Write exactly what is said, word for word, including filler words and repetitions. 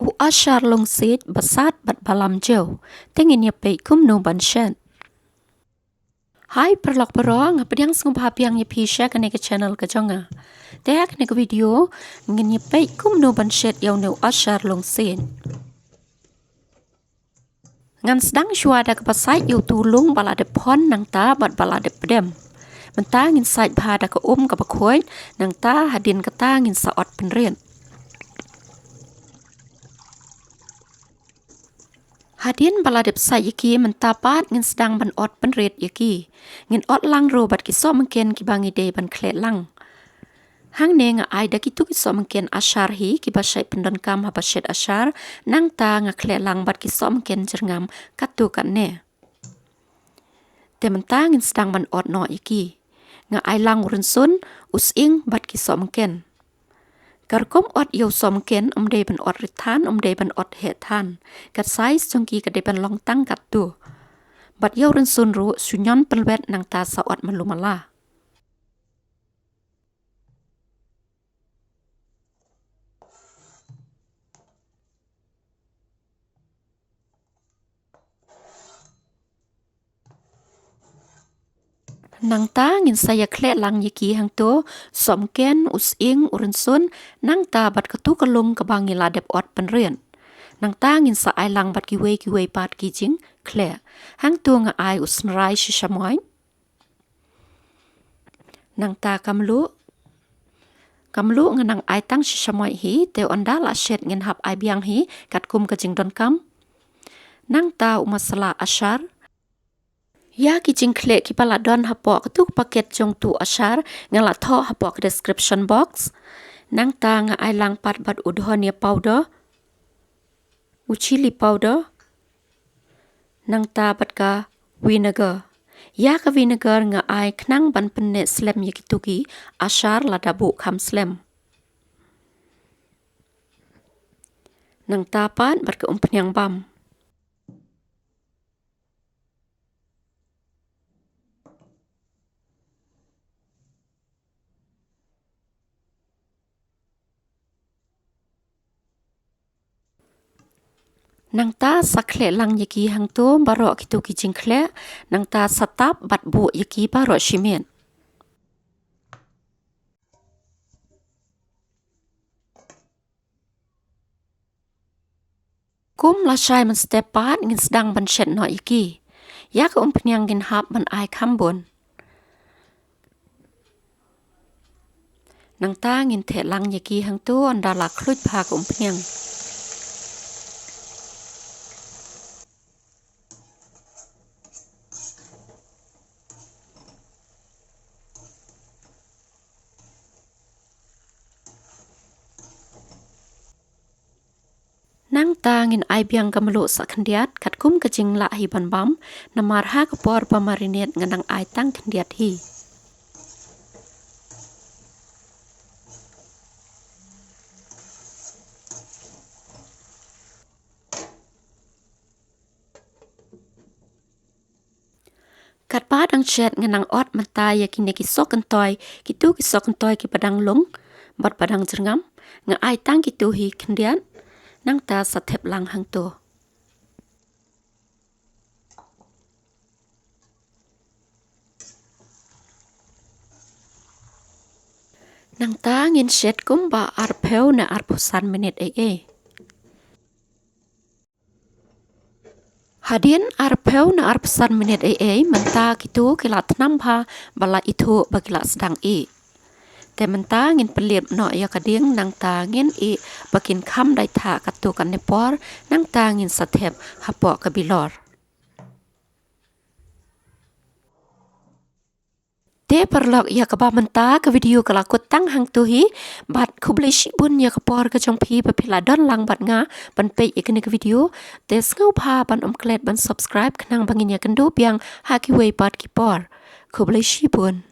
U Ashar Longsiej ba sat bad ba lam jew. Te ngin ïa peit kumno ban shet. Hai paralok baroh, nga pdiang sngewbha biang ïa phi sha kane ka channel ka jong nga. Te ha kane ka video ngin ïa peit kumno ban shet ïa une u Ashar Longsiej. Ngan sdang shuwa da kaba sait ïa utu u lung ba la dep phon nangta bad ba la dep pdem. Mynta ngin sait bha da ka um kaba khuid, nangta hadien kata ngin sa ot pynrit. Hadien ba la dep sait ïa ki, mynta pat ngin sdang ban ot pynrit ïa ki. Ngin ot lang ruh bad ki sohmynken kiba ngi dei ban khleh lang. Hangne nga ai da kitu ki sohmynken ashar hi kiba shait pyndonkam haba shet ashar, nangta nga khleh lang bad ki sohmynken jyrngam katto katne. Te mynta ngin sdang ban ot noh ïa ki. Nga ai lang u rynsun, u sying bad ki sohmynken. Ka rukom ot ïa u sohmynken ym dei ban ot rit than, ym dei ban ot heh than. Ka size jong ki ka dei ban long tang katto. Bad ïa u rynsun ruh shu ñion pynlwet nangta sa ot malu mala. Nangta ngin sa ïa khleh lang ïa ki hangto, sohmynken, u sying, u rynsun, nangta bad katu ka lung kaba ngi la dep ot pynrit. Nangta ngin sa ai lang bad kiwei kiwei pat ki jingkhleh. Hangto nga ai u synrai shisha moit. Nangta ka mluh. Ka mluh nga nang ai tang shisha moit hi, te ynda la shet ngin hap ai biang hi, katkum ka jingdonkam. Nangta u masala ashar. Ïa ki jingkhleh kiba la don hapoh katu ka paket jong utu u ashar, nga la thoh hapoh ka description box. Nangta nga ai lang pat bad u dhania powder, u chilli powder, nangta bad ka vinegar. Ïa ka vinegar nga ai khnang ban pynneh slem ïa kitu ki ashar lada buh kham slem. Nangta pat bad ka umphniang bam. Nangta sa khleh lang ïa ki hangto baroh kitu ki jingkhleh, nangta sa tap bad buh ïa ki baroh shi miet. Kum lashai mynstep pat ngin sdang ban shet noh ïa ki. Ïa ka umphniang ngin hap ban ai kham bun. Nangta ngin theh lang ïa ki hangto ynda la khluit bha ka umphniang. Nangta ngin ai biang ka mluh sa khyndiat, katkum ka jinglah hi ban bam, namar ha ka por ba marinate nga dang ai tang khyndiat hi. Katba dang shet nga nang ot mynta ïa kine ki sohkyntoi, kitu ki sohkyntoi kiba dang lung bad ba dang jyrngam, nga ai tang kitu hi khyndiat, nangta sa thep lang hangto. Nangta ngin shet kumba arphew ne arphew san minit ei ei. Hadien arphew ne arphew san minit ei ei, mynta kitu ki la thnam bha ba la ithuh ba ki la sdang ih. Te mynta ngin pynlip noh ïa ka dieng, nangta ngin ih ba kin kham dei thah katto katne por, nangta ngin sa thep hapoh ka bilor. Te paralok, ïa kaba mynta ka video ka la kut tang hangto hi, bad khublei shibun ïa ka por ka jong phi ba phi la don lang bad nga ban peit ïa kane ka video. Te sngewbha ban ym klet ban subscribe khnang ba ngin ïakynduh biang ha kiwei pat ki por. Khublei shibun.